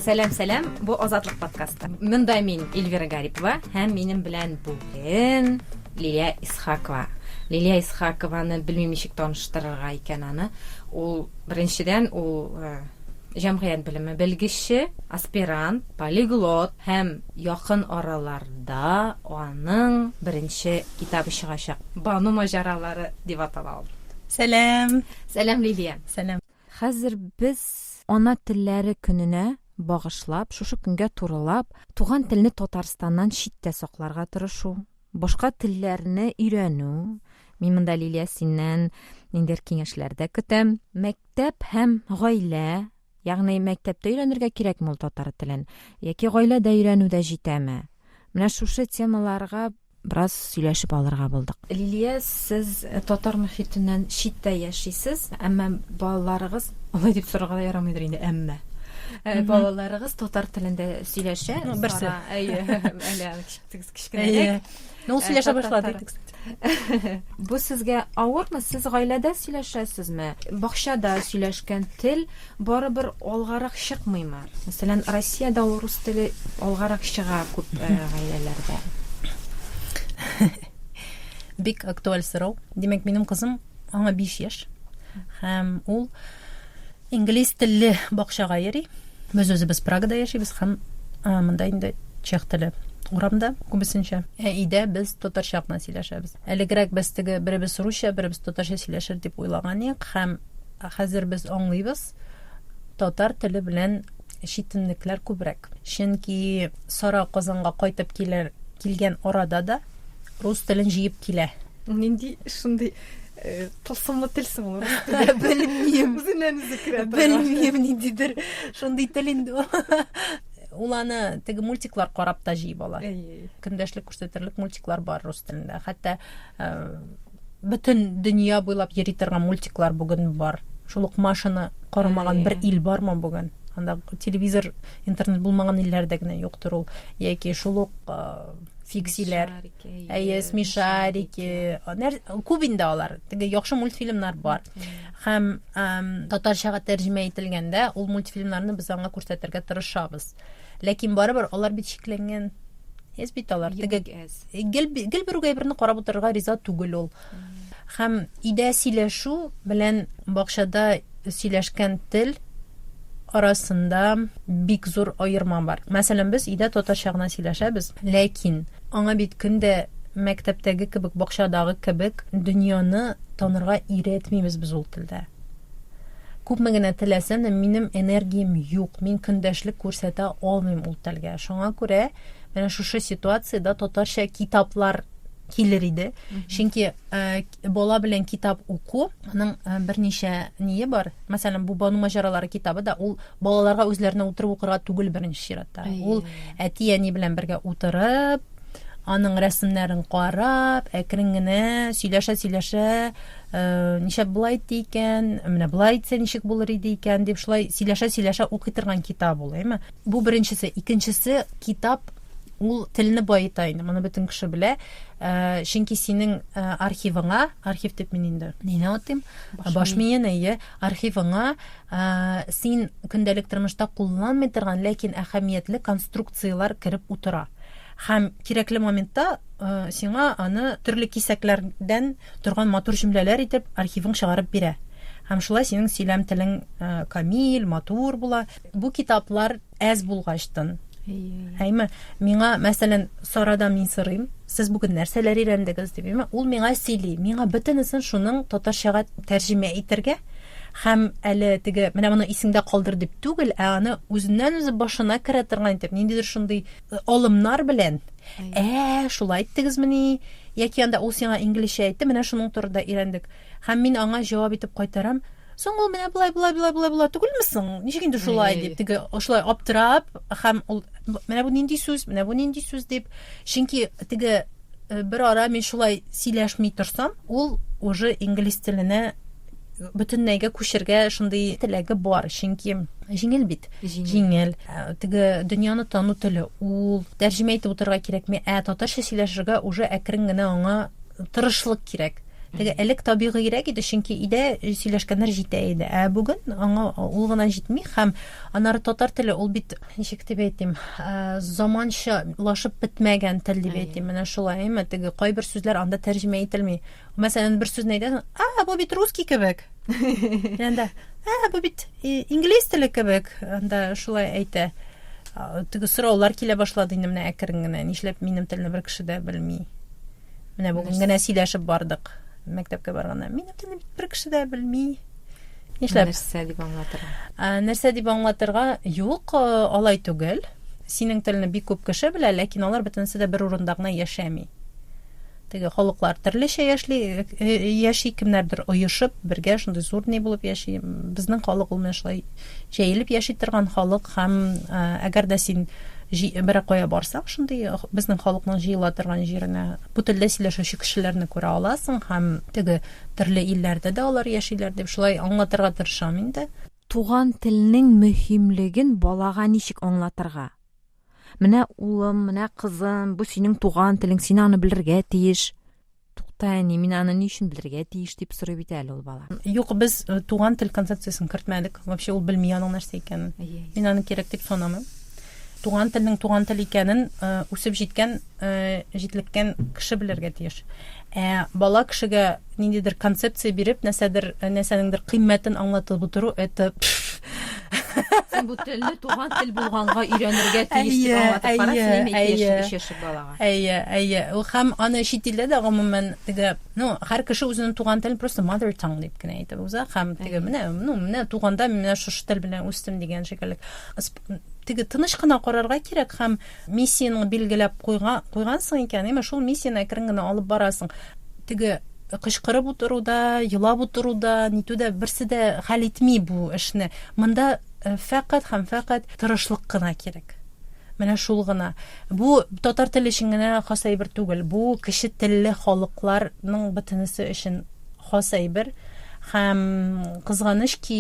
Сәлам, сәлам. Бу Азатлык подкасты. Монда мин Эльвира Гарипова һәм минем белән бүген Лилия Исхакова. Лилия Исхакованы белмим ничек таныштырырга икән аны. Ул беренчедән ул э, җәмгыять белеме белгече, аспирант, полиглот һәм якын араларда аның беренче китабы чыгачак. Бану маҗаралары дип атала ул. Сәлам. Сәлам, Лилия. Сәлам. Хәзер без ана телләре көненә багышлап, шушы көнгә турылап, туган телне Татарстаннан читтә сакларга тырышу, башка телләрне өйрәнү. Мин монда, Лилия, синнән ниндидер киңәшләр дә көтәм. Мәктәп һәм гаилә, ягъни мәктәптә өйрәнергә кирәкме ул татар телен, яки гаиләдә өйрәнү дә җитәме? Менә шушы темаларга бераз сөйләшеп алырга булдык. Лилия, сез татар мөхитеннән читтә яшисез, әмма балаларыгыз, алай дип сорарга да ярамыйдыр инде, әмма балаларыгыз татар телендә сөйләшә. Ну, берсе. Сара, әйе, әле кечкенәрәк. Ну, ул сөйләшә башлады инде, кстати. Бу сезгә авырмы? Сез гаиләдә сөйләшәсезме? Бакчада сөйләшкән тел барыбер алгарак чыкмыймы? Мәсәлән, Россиядә ул рус теле алгарак чыга күп гаиләләрдә. Бик актуаль сорау. Димәк, минем кызым, аңа 5 яшь. Һәм ул инглиз телле бакчага йөри. Без үзебез Прагада яшибез һәм монда инде чех теле урамда күбесенчә. Ә өйдә без татарча гына сөйләшәбез. Элегрәк без теге беребез русча, беребез татарча сөйләшер дип уйлаган идек һәм хәзер без аңлыйбыз, татар теле белән читенлекләр күбрәк. Чөнки Сара Казанга кайтып килер, килгән арада да рус телен җыеп килә. Нинди шундый э, тылсымлы тел соң ул рус теле? Белмим. Үзеннән үзе керә торган. Белмим, ниндидер шундый тел инде ул. Ул аны теге мультиклар карап та җыеп ала. Әйе. Көндәшлек күрсәтерлек мультиклар бар рус телендә. Хәтта э, бөтен дөнья буйлап йөри торган мультиклар бүген бар. Шул ук Машаны карамаган бер ил бармы бүген? Анда телевизор, интернет булмаган илләрдә генә юктыр ул. Яки шул ук э, фиксиләр. Әйе, смешарики. Күп инде алар. Теге яхшы мультфильмнар бар. Һәм татарчага тәрҗемә ителгәндә ул мультфильмнарны без аңа күрсәтергә тырышабыз. Ләкин барыбер алар бит чикләнгән. Әз бит алар. Теге гел гел бер үк әйберне карап утырырга риза түгел ул. Һәм өйдә сөйләшү белән бакчада сөйләшкән тел арасында бик зур аерма бар. Мәсәлән, без өйдә татарча гына сөйләшәбез, ләкин аңа бит көн дә мәктәптәге кебек, бакчадагы кебек дөньяны танырга өйрәтмибез без ул телдә. Күпме генә теләсәм дә, минем энергиям юк, мин көндәшлек күрсәтә алмыйм ул телгә. Шуңа күрә менә шушы ситуациядә татарча китаплар килер иде. Чөнки э, бала белән китап уку, аның э, берничә ние бар. Мәсәлән, бу Бану маҗаралары китабы да ул балаларга үзләренә утырып укырга түгел беренче чиратта. Ул әти-әни белән бергә утырып, аның рәсемнәрен карап, әкрен генә сөйләшә-сөйләшә, э, нишләп болай итте икән, менә болай итсә ничек булыр иде икән дип шулай сөйләшә-сөйләшә укый торган китап ул, әйме? Бу беренчесе. Икенчесе, китап ул телне баета инде, моны бөтен кеше белә. Э, чөнки синең э, архивыңа, архив дип мин инде нинә атыйм? Баш миен, әйе, архивыңа э, син көндәлек тормышта кулланмый торган, ләкин әһәмиятле конструкцияләр кереп утыра. Һәм кирәкле моментта сиңа аны төрле кисәкләрдән торган матур җөмләләр итеп архивың чыгарып бирә. Һәм шулай синең сөйләм телең камил, матур була. Бу китаплар әз булгачтын. Әйме, миңа, мәсәлән, Сарадан мин сорыйм, сез бүген нәрсәләр өйрәндегез дип, әйме, ул миңа сөйли. Миңа бөтенесен шуның татарчага тәрҗемә итәргә һәм әле теге менә моны исеңдә калдыр дип түгел, ә аны үзеннән-үзе башына керә торган итеп, ниндидер шундый э, алымнар белән. Ә, шулай әйттегезмени? Яки анда ул сиңа инглизчә әйтте, менә шуның турында өйрәндек. Һәм мин аңа җавап итеп кайтарам, Соң ул менә болай, болай, болай, болай, болай түгелме соң? Ничек инде шулай дип, теге шулай аптырап, һәм ул менә бу нинди сүз, менә бу нинди сүз дип, чөнки теге э, бер ара мин шулай сөйләшми торсам, ул уже инглиз теленә бөтенләйгә күчергә шундый теләге бар, чөнки җиңел бит. Җиңел. Э, теге дөньяны тану теле ул тәрҗемә итеп утырырга кирәкми, ә татарча сөйләшергә уже әкрен генә аңа тырышлык кирәк. Теге элек табигыйрәк иде, чөнки өйдә сөйләшкәннәр җитә иде. Ә бүген аңа ул гына җитми һәм аннары татар теле ул бит ничек дип әйтим, заманчалашып бетмәгән тел дип әйтим. Менә шулай, әйме? Теге кайбер сүзләр анда тәрҗемә ителми. Мәсәлән, бер сүзне әйтәсең, "А, бу бит русский кебек." Анда, "А, бу бит инглиз теле кебек." Анда шулай әйтә. Теге сораулар килә башлады инде менә әкрен генә. Нишләп минем телне бер кеше дә белми? Менә бүген генә сөйләшеп бардык мәктәпкә барганда. Минем телне бит бер кеше дә белми. Нишләп? Нәрсә дип аңлатырга? Нәрсә дип аңлатырга? Юк, алай түгел. Синең телне бик күп кеше белә, ләкин алар бөтенесе дә бер урында гына яшәми. Теге халыклар төрлечә яшли, яши, кемнәрдер оешып, бергә шундый зур ни булып яши. Безнең халык ул менә шулай җәелеп яши торган халык һәм әгәр дә син берәр кая барсаң, шундый безнең халыкның җыела торган җиренә, бу телдә сөйләшүче кешеләрне күрә аласың һәм теге төрле илләрдә дә алар яшиләр дип шулай аңлатырга тырышам инде. Туган телнең мөһимлеген балага ничек аңлатырга? Менә улым, менә кызым, бу синең туган телең, син аны белергә тиеш. Тукта, әни, мин аны ни өчен белергә тиеш дип сорый бит әле ул бала. Юк, без э, туган тел концепциясен кертмәдек. Вообще ул белми аның нәрсә икәнен. Мин аны кирәк дип санамыйм. Туган телнең туган тел икәнен э, үсеп җиткән, э, җитлеккән кеше белергә тиеш. Ә бала кешегә ниндидер концепция биреп, нәрсәдер, нәрсәнеңдер кыйммәтен аңлатып утыру, это Син бу телне туган тел булганга өйрәнергә тиеш дип аңлатып кара, син әйме 2 яшьлек, 3 яшьлек балага. Әйе, әйе. Ул һәм аны чит илдә дә гомумән теге, ну, һәр кеше үзенең туган телен просто mother tongue дип кенә әйтеп уза һәм теге менә, ну, менә туганда мин менә шушы тел белән үстем дигән шикелле. Теге тыныч кына карарга кирәк һәм миссияне билгеләп куйган, куйгансың икән, әмма шул миссияне әкрен генә алып барасың. Теге кычкырып утыру да, елап утыру да, нитү дә берсе дә хәл итми бу эшне. Монда э, фәкать һәм фәкать тырышлык кына кирәк. Менә шул гына. Бу татар теле өчен генә хас әйбер түгел. Бу кече телле халыкларның бөтенесе өчен хас әйбер. Һәм кызганыч ки,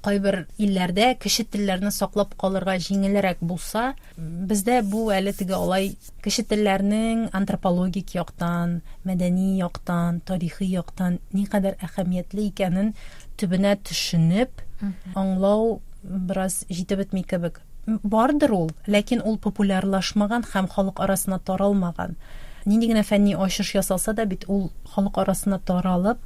кайбер илләрдә кече телләрне саклап калырга җиңелрәк булса, Бездә бу әле теге алай кече телләрнең антропологик яктан, мәдәни яктан, тарихи яктан никадәр әһәмиятле икәнен төбенә төшенеп, аңлау бераз җитеп бетми кебек. Бардыр ул, ләкин ул популярлашмаган һәм халык арасына таралмаган. Нинди генә фәнни ачыш ясалса да бит ул халык арасына таралып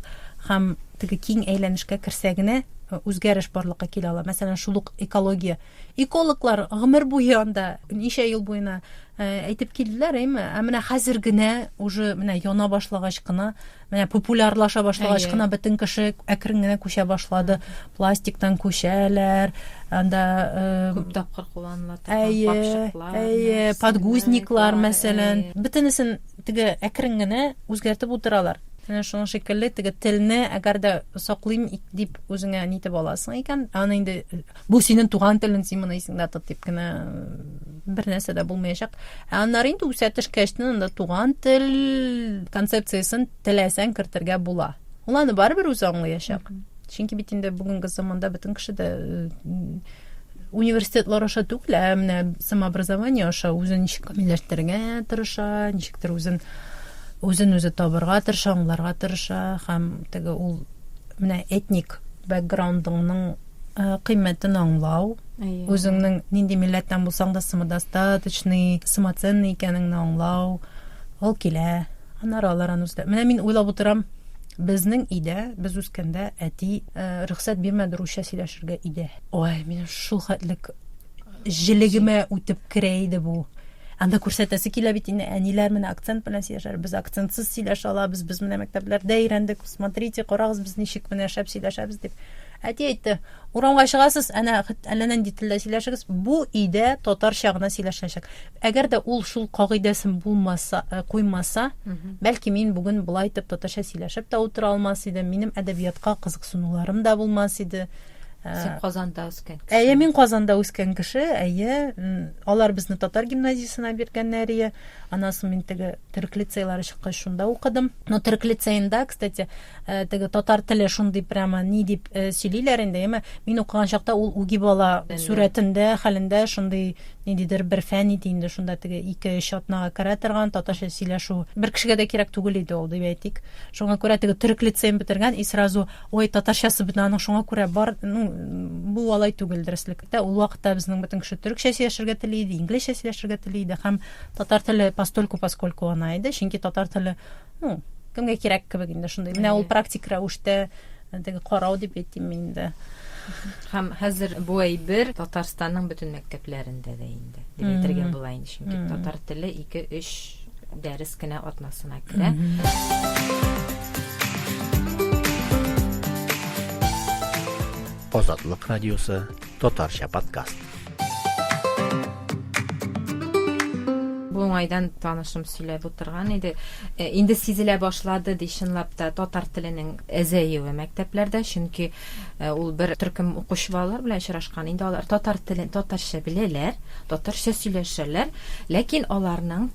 һәм теге киң әйләнешкә керсә генә үзгәреш барлыкка килә ала. Мәсәлән, шул ук экология. Экологлар гомер буе анда ничә ел буена э, әйтеп килделәр, әйме? Ә менә хәзер генә уже менә яна башлагач кына, менә популярлаша башлагач кына бөтен кеше әкрен генә күчә башлады. Пластиктан күчәләр, анда э, күп тапкыр кулланыла торган капчыклар, әйе, подгузниклар, мәсәлән. Бөтенесен теге әкрен генә үзгәртеп утыралар. Менә шуның шикелле теге телне әгәр дә саклыйм дип үзеңә нитеп аласың икән, аны инде Бу синең туган телең, син моны исеңдә тот дип кенә бер нәрсә дә булмаячак. Ә аннары инде үсә төшкәч, анда туган тел концепциясен теләсәң кертергә була. Ул аны барыбер үзе аңлаячак. Чөнки бит инде бүгенге заманда бөтен кеше дә э, университетлар аша түгел, ә менә самообразование аша үзен ничек камилләштерергә тырыша, ничектер үзен үзен үзе табырга тырыша, аңларга тырыша һәм теге ул менә этник бэкграундыңның э, кыйммәтен аңлау, үзеңнең нинди милләттән булсаң да самодостаточный, самоценный икәнеңне аңлау, ул килә. Аннары алар аны үзләре. Менә мин уйлап утырам, безнең өйдә, без үскәндә әти э, рөхсәт бирмәде русча сөйләшергә өйдә. Ой, минем шул хәтлек җелегемә үтеп керә иде бу. Анда күрсәтәсе килә бит инде, әниләр менә акцент белән сөйләшәләр, без акцентсыз сөйләшә алабыз, без менә мәктәпләрдә өйрәндек, смотрите, карагыз, без ничек менә шәп сөйләшәбез дип. Әти әйтте, урамга чыгасыз, әнә әллә нинди телдә сөйләшегез, бу өйдә татарча гына сөйләшәчәк. Әгәр дә ул шул кагыйдәсен булмаса, э, куймаса, бәлки мин бүген болай итеп татарча сөйләшеп тә утыра алмас идем, минем әдәбиятка кызыксынуларым да булмас иде. Син Казанда үскән кеше. Әйе, мин Казанда үскән кеше, әйе. Алар безне татар гимназиясенә биргәннәр ие. Аннан соң мин теге төрек лицейлары чыккач шунда укыдым. Но төрек лицеенда, кстати, теге татар теле шундый прямо ни дип сөйлиләр инде, әмма мин укыган чакта ул үги бала сурәтендә, хәлендә шундый ниндидер бер фән иде инде, шунда теге ике-өч атнага керә торган татарча сөйләшү бер кешегә дә кирәк түгел иде ул, дип әйтик. Шуңа күрә теге төрек лицеен бетергән и сразу Ой, татарчасы бит аның шуңа күрә бар, ну, бу алай түгел дөреслектә. Ул вакытта безнең бөтен кеше төрекчә сөйләшергә тели иде, инглизчә сөйләшергә тели иде һәм татар теле постольку поскольку гына иде, чөнки татар теле, ну, кемгә кирәк кебек инде шундый. Менә ул практик рәвештә теге карау дип әйтим инде. Һәм хәзер бу әйбер Татарстанның бөтен мәктәпләрендә дә инде дип әйтергә була инде, чөнки татар теле 2-3 дәрес кенә атнасына керә. Азатлык радиосы татарча подкаст. Бу уңайдан танышым сөйләп утырган иде. Э, инде сизелә башлады ди чынлап та татар теленең әзәюе мәктәпләрдә, чөнки э, ул бер төркем укучы балалар белән очрашкан. Инде алар татар телен татарча беләләр, татарча сөйләшәләр, ләкин аларның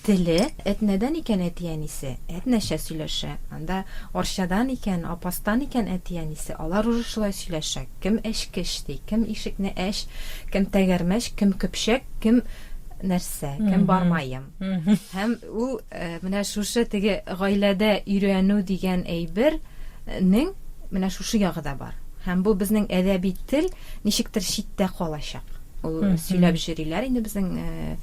теле Әтнәдән икән әти-әнисе, Әтнәчә сөйләшә. Анда Арчадан икән, Апастан икән әти-әнисе, алар уже шулай сөйләшә. Кем әчкеч ди, кем ишекне әч, кем тәгәрмәч, кем көпчәк, кем нәрсә, кем бармаем. Һәм ул э, менә шушы теге гаиләдә өйрәнү дигән әйбернең менә шушы ягы да бар. Һәм бу безнең әдәби тел ничектер читтә калачак. Ул сөйләп йөриләр инде безнең э,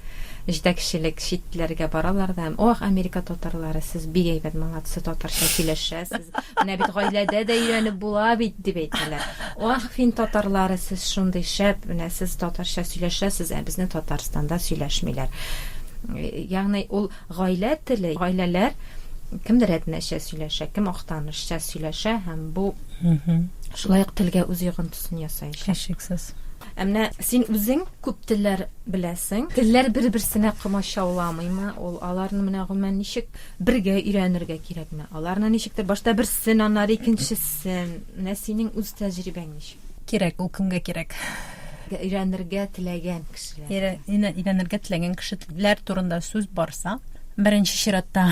җитәкчелек читләргә баралар да, ох, Америка татарлары, сез бик әйбәт, молодцы, татарча сөйләшәсез. Менә бит гаиләдә дә өйрәнеп була бит, дип әйтәләр. Ох, фин татарлары, сез шундый шәп, менә сез татарча сөйләшәсез, ә безне Татарстанда сөйләшмиләр. Ягъни ул гаилә теле, гаиләләр кемдер әтнәчә сөйләшә, кем актанышча сөйләшә һәм бу шулай ук телгә үз йогынтысын ясаячак. Һичшиксез. Ә менә син үзең күп телләр беләсең. Телләр бер-берсенә комачауламыймы? Ул аларны менә гомумән ничек бергә өйрәнергә кирәкме? Аларны ничектер башта берсен, аннары икенчесен. Менә синең үз тәҗрибәң ничек? Кирәк, ул кемгә кирәк? Өйрәнергә теләгән кешеләр. Өйрәнергә теләгән кешеләр турында сүз барса, беренче чиратта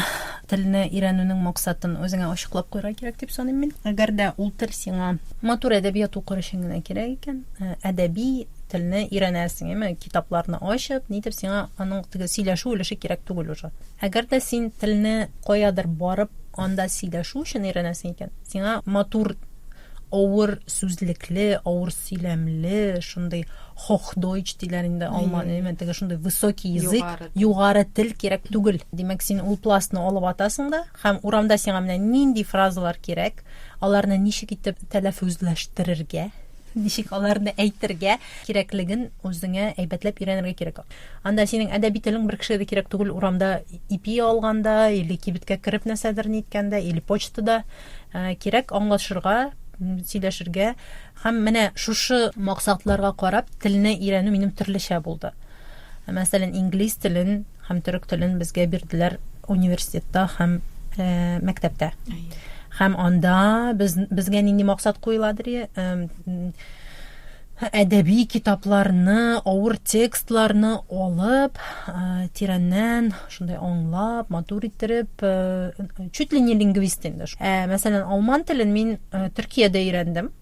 телне өйрәнүнең максатын үзеңә ачыклап куярга кирәк дип саныйм мин. Әгәр дә ул тел сиңа матур әдәбият укыр өчен генә кирәк икән, әдәби телне өйрәнәсең, әмма китапларны ачып, нитеп сиңа аның теге сөйләшү өлеше кирәк түгел уже. Әгәр дә син телне каядыр барып, анда сөйләшү өчен өйрәнәсең икән, сиңа матур авыр сүзлекле, авыр сөйләмле, шундый Hochdeutsch диләр инде алман, әйме, теге шундый высокий язык, югары тел кирәк түгел. Димәк, син ул пластны алып атасың да, һәм урамда сиңа менә нинди фразалар кирәк, аларны ничек итеп тәләффүзләштерергә, ничек аларны әйтергә кирәклеген үзеңә әйбәтләп өйрәнергә кирәк. Анда синең әдәби телең бер кешегә дә кирәк түгел, урамда ипи алганда, или кибеткә кереп нәрсәдер ниткәндә, или почтада кирәк аңлашырга, сөйләшергә. Һәм менә шушы максатларга карап телне өйрәнү минем төрлечә булды. Мәсәлән, инглиз телен һәм төрек телен безгә бирделәр университетта һәм э, мәктәптә. Һәм анда без, безгә нинди максат куеладыр? Әдәби китапларны, авыр текстларны алып, э, тирәннән шундай аңлап, матур иттереп, э, чуть ли не лингвист инде. Ә, мәсәлән, алман телен мин э, Төркиядә өйрәндем.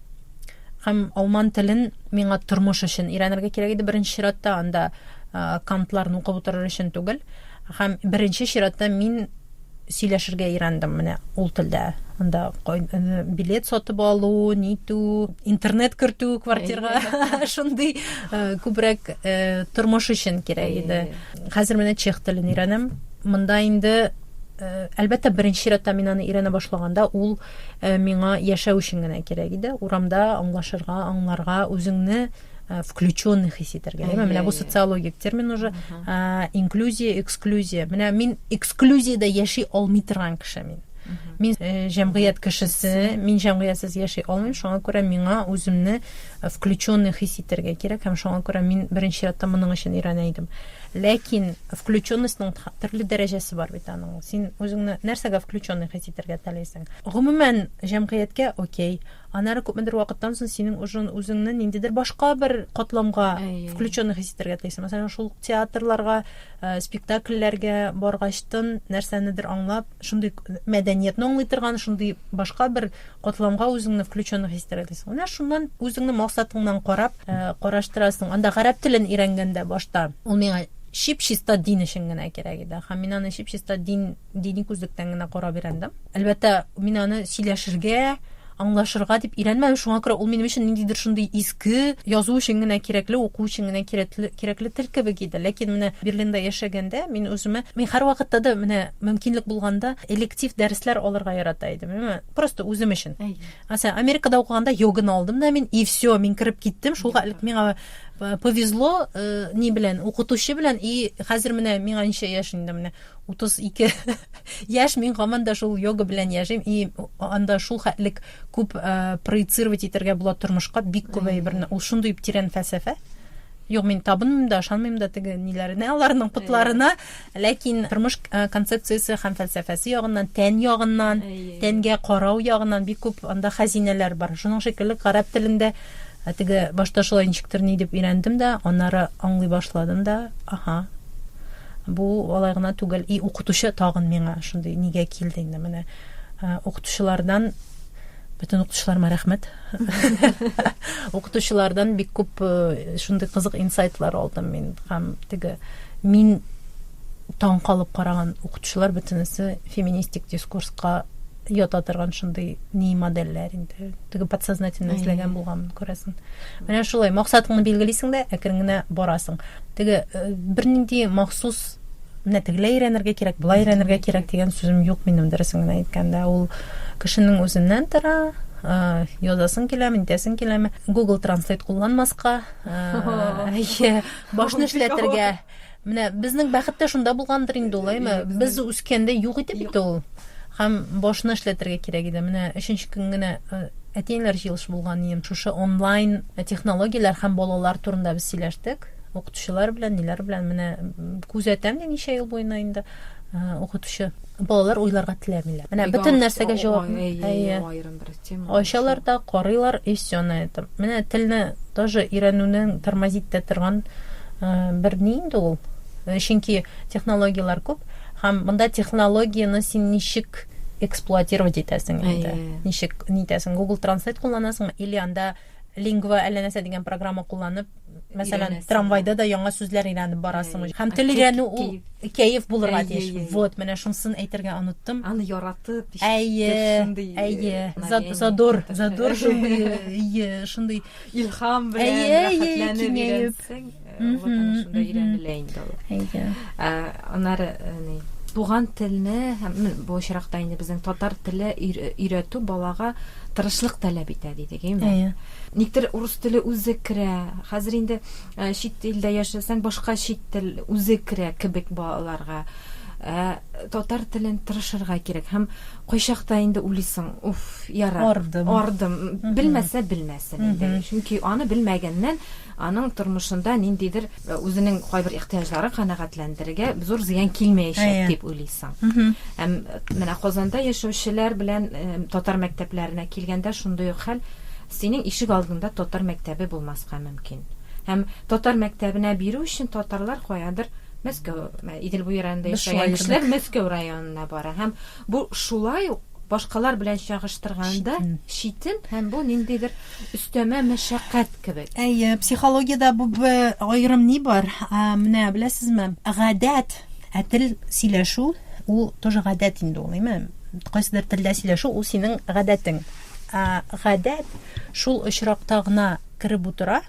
Һәм алман телен миңа тормыш өчен өйрәнергә кирәк иде беренче чиратта, анда э, Кантларны укып утырыр өчен түгел. Һәм беренче чиратта мин сөйләшергә өйрәндем менә ул телдә. Анда э, билет сатып алу, нитү, интернет кертү квартирга шундый э, күбрәк э, тормыш өчен кирәк иде. Хәзер менә чех телен өйрәнәм. Монда инде әлбәттә, беренче чиратта мин аны өйрәнә башлаганда ул миңа яшәү өчен генә кирәк иде. Урамда аңлашырга, аңларга, үзеңне включенный хис итәргә. Әйме, менә бу социологик термин уже. Инклюзия, эксклюзия. Менә мин эксклюзиядә яши алмый торган кеше мин. Мин э, җәмгыять кешесе, мин җәмгыятьсез яши алмыйм, шуңа күрә миңа үземне э, включенный хис итәргә кирәк һәм шуңа күрә мин беренче чиратта моның өчен өйрәнә идем. Ләкин включенностьның төрле дәрәҗәсе бар бит аның. Син үзеңне нәрсәгә включенный хис итәргә телисең? Гомумән, җәмгыятькә окей. Аннары күпмедер вакыттан соң синең уже үзеңне ниндидер башка бер катламга включенный хис итәргә телисең. Мәсәлән, шул театрларга, спектакльләргә баргачтын нәрсәнедер аңлап, шундый мәдәниятне аңлый торган, шундый башка бер катламга үзеңне включенный хис итәргә телисең. Менә шуннан үзеңне максатыңнан карап, караштырасың. Анда гарәп телен өйрәнгәндә башта ул миңа чип-чиста дин өчен генә кирәк иде. Һәм мин аны чип-чиста дин, дини күзлектән генә карап өйрәндем. Әлбәттә, мин аны сөйләшергә, аңлашырга дип өйрәнмәдем. Шуңа күрә ул минем өчен ниндидер шундый иске, язу өчен генә кирәкле, уку өчен генә кирәкле, кирәкле тел кебек иде. Ләкин менә Берлинда яшәгәндә мин үземә, мин һәрвакытта да менә мөмкинлек булганда электив дәресләр алырга ярата идем. Әйме? Просто үзем өчен. Мәсәлән, Америкада укыганда йоганы алдым да мин, и все, мин кереп киттем. Шулга элек миңа повезло ни белән, укытучы белән, и хәзер менә миңа ничә яшь инде менә 32 яшь, мин һаман да шул йога белән яшим, и анда шул хәтлек күп проецировать итәргә була тормышка, бик күп әйберне. Ул шундый тирән фәлсәфә. Юк, мин табынмыйм да, ышанмыйм да теге ниләренә, аларның потларына, ләкин тормыш концепциясе һәм фәлсәфәсе ягыннан, тән ягыннан, тәнгә карау ягыннан бик күп анда хәзинәләр бар. Шуның шикелле гарәп телендә теге башта шулай ничектер ни дип өйрәндем дә, аннары аңлый башладым да, аһа, бу алай гына түгел. И укытучы тагын миңа шундый нигә килде инде менә. Укытучылардан, бөтен укытучыларыма рәхмәт. Укытучылардан бик күп шундый кызык инсайтлар алдым мин. Һәм теге мин таң калып караган укытучылар бөтенесе феминистик дискурска ята торган шундый ни модельләр инде. Теге подсознательно эзләгән булганмын, күрәсең. Менә шулай максатыңны билгелисең дә, әкрен генә барасың. Теге бернинди махсус менә тегеләй өйрәнергә кирәк, болай өйрәнергә кирәк дигән сүзем юк минем, дөресен генә әйткәндә. Ул кешенең үзеннән тора, язасың киләме, нитәсең киләме. Google Translate кулланмаска, әйе, башны эшләтергә. Менә безнең бәхет тә шунда булгандыр инде ул, әйме? Без үскәндә юк иде бит ул. Һәм башны эшләтергә кирәк иде. Менә өченче көн генә әти-әниләр җыелышы булган ием. Шушы онлайн технологияләр һәм балалар турында без сөйләштек. Укытучылар белән, ниләр белән. Менә күзәтәм дә ничә ел буена инде укытучы. Балалар уйларга теләмиләр. Менә бөтен нәрсәгә җавап. Әйе, аерым бер тема. Ачалар да, карыйлар, и все на этом. Менә телне тоже өйрәнүнең тормозить итә торган бер ни инде ул. Чөнки технологияләр күп, һәм монда технологияне син ничек эксплуатировать итәсең инде. Ничек нитәсең? Google Translate кулланасыңмы или анда лингва әллә нәрсә дигән программа кулланып, мәсәлән, трамвайда да яңа сүзләр өйрәнеп барасың. Һәм тел өйрәнү ул кәеф булырга тиеш. Вот, менә шунысын әйтергә оныттым. Аны яратып, әйе, әйе, задор, задор шундый, әйе, шундый илһам белән рәхәтләнеп өйрәнсәң, вот аны шунда өйрәнелә инде ул. Әйе. Аннары ни, туган телне һәм бу очракта инде безнең татар теле өйрәтү балага тырышлык таләп итә дидек, әйеме? Әйе. Никтер урыс теле үзе керә. Хәзер инде чит илдә яшәсәң, башка чит тел үзе керә кебек балаларга. Ә татар телен тырышырга кирәк. Һәм кайчакта инде уйлыйсың, уф, ярар. Ардым. Ардым. Белмәсә белмәсен инде. Чөнки аны белмәгәннән аның тормышында ниндидер үзенең кайбер ихтыяҗларын канәгатьләндерергә зур зыян килмәячәк дип уйлыйсың. Һәм менә Казанда яшәүчеләр белән татар мәктәпләренә килгәндә шундый ук хәл, синең ишек алдында татар мәктәбе булмаска мөмкин. Һәм татар мәктәбенә бирү өчен татарлар каядыр Мәскәү, Идел буе районында яшәгән кешеләр Мәскәү районына бара. Һәм бу шулай ук башкалар белән чагыштырганда читен һәм бу ниндидер өстәмә мәшәкать кебек. Әйе, психологиядә бу аерым ни бар? Менә беләсезме, гадәт, ә тел сөйләшү ул тоже гадәт инде ул, әйме? Кайсыдыр телдә сөйләшү ул синең гадәтең. Гадәт шул очракта гына кереп утыра,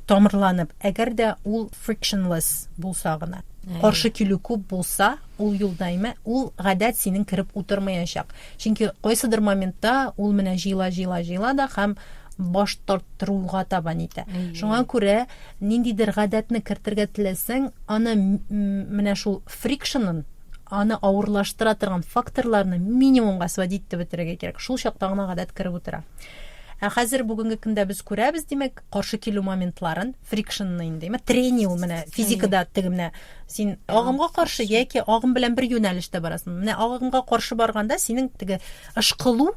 тамырланып, әгәр дә ул frictionless булса гына. Каршы килү күп булса, ул юлда име, ул гадәт синең кереп утырмаячак. Чөнки кайсыдыр моментта ул менә җыела, җыела, җыела да һәм баш тарттыруга табан итә. Шуңа күрә ниндидер гадәтне кертергә теләсәң, аны менә шул фрикшенын, аны авырлаштыра торган факторларны минимумга сводить итеп бетерергә кирәк. Шул чакта гына гадәт кереп утыра. Ә хәзер бүгенге көндә без күрәбез, димәк, каршы килү моментларын, фрикшнны инде, әйме, трение ул менә физикада теге менә син агымга каршы яки агым белән бер юнәлештә барасың. Менә агымга каршы барганда синең теге ышкылу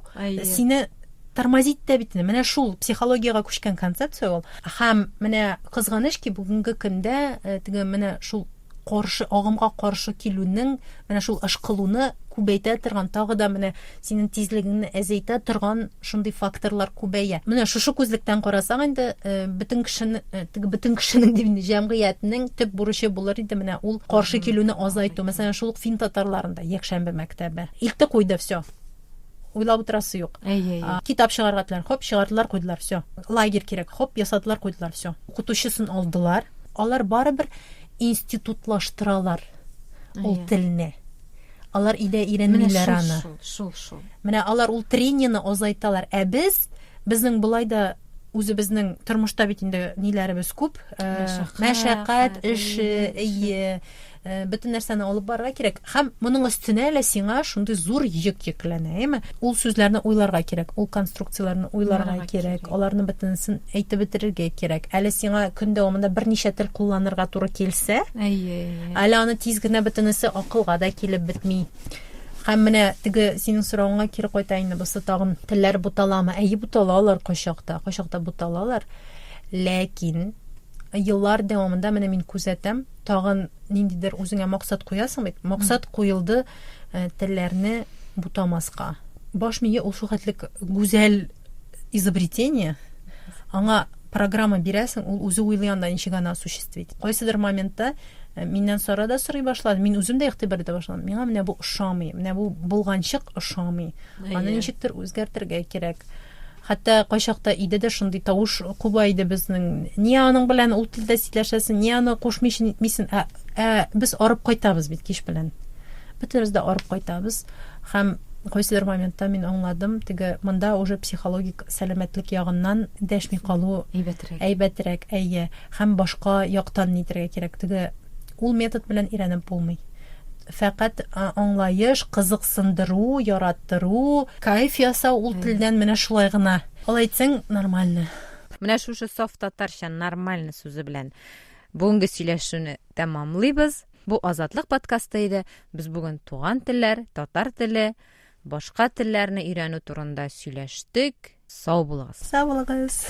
сине тормозить итә бит инде. Менә шул психологиягә күчкән концепция ул. Һәм менә кызганыч ки, бүгенге көндә э, теге менә шул каршы агымга каршы килүнең менә шул ышкылуны күбәйтә торган, тагы да менә синең тизлегеңне әзәйтә торган шундый факторлар күбәя. Менә шушы күзлектән карасак инде, э, бөтен кешене, э, теге бөтен кешенең дип инде җәмгыятьнең төп бурычы булыр иде менә ул каршы килүне азайту. Мәсәлән, шул ук фин татарларында якшәмбе мәктәбе. Илтте куйды, все. Уйлап утырасы юк. Әйе, әйе. Китап чыгарга теләр, хоп, чыгардылар, куйдылар, все. Лагерь кирәк, хоп, ясадылар, куйдылар, все. Укытучысын алдылар. Алар барыбер институтлаштыралар ул телне. Алар өйдә өйрәнмиләр аны. Шул, шул, шул. Менә алар ул тренияне азайталар. Ә без, безнең болай да үзебезнең тормышта бит инде ниләребез күп. Мәшәкать, эше, әйе. Э, бөтен нәрсәне алып барырга кирәк. Һәм моның өстенә әле сиңа шундый зур йөк йөкләнә, әйеме? Ул сүзләрне уйларга кирәк, ул конструкцияләрне уйларга кирәк, аларны бөтенесен әйтеп бетерергә кирәк. Әле сиңа көн дәвамында берничә тел кулланырга туры килсә, әйе, әле аны тиз генә бөтенесе акылга да килеп бетми. Һәм менә теге синең соравыңа кире кайта инде, бусы тагын телләр буталамы? Әйе, буталалар кайчакта, кайчакта буталалар. Ләкин еллар дәвамында менә мин күзәтәм, тагын ниндидер үзеңә максат куясың бит. Максат куелды э, телләрне бутамаска. Баш мие ул шул хәтлек гүзәл изобретение. Аңа программа бирәсең, ул үзе уйлый анда ничек аны осуществить. Кайсыдыр моментта э, миннән Сара да сорый башлады, мин үзем дә игътибар итә башладым. Миңа менә бу ошамый, менә бу болганчык ошамый. Аны ничектер үзгәртергә кирәк. Хәтта кайчакта өйдә дә шундый тавыш куба иде безнең. Ни аның белән ул телдә сөйләшәсең, ни аны кушмыйча нитмисең. Ә, ә без арып кайтабыз бит кич белән. Бөтенебез дә арып кайтабыз. Һәм кайсыдыр моментта мин аңладым, теге монда уже психологик сәламәтлек ягыннан дәшми калу әйбәтрәк. Әйбәтрәк, әйе. Һәм башка яктан нитергә кирәк. Теге ул метод белән өйрәнеп булмый. Фәкать аңлаеш, кызыксындыру, яраттыру, кайф ясау ул телдән менә шулай гына. Алай әйтсәң, нормально. Менә шушы саф татарча нормально сүзе белән бүгенге сөйләшүне тәмамлыйбыз. Бу Азатлык подкасты иде. Без бүген туган телләр, татар теле, башка телләрне өйрәнү турында сөйләштек. Сау булыгыз. Сау булыгыз.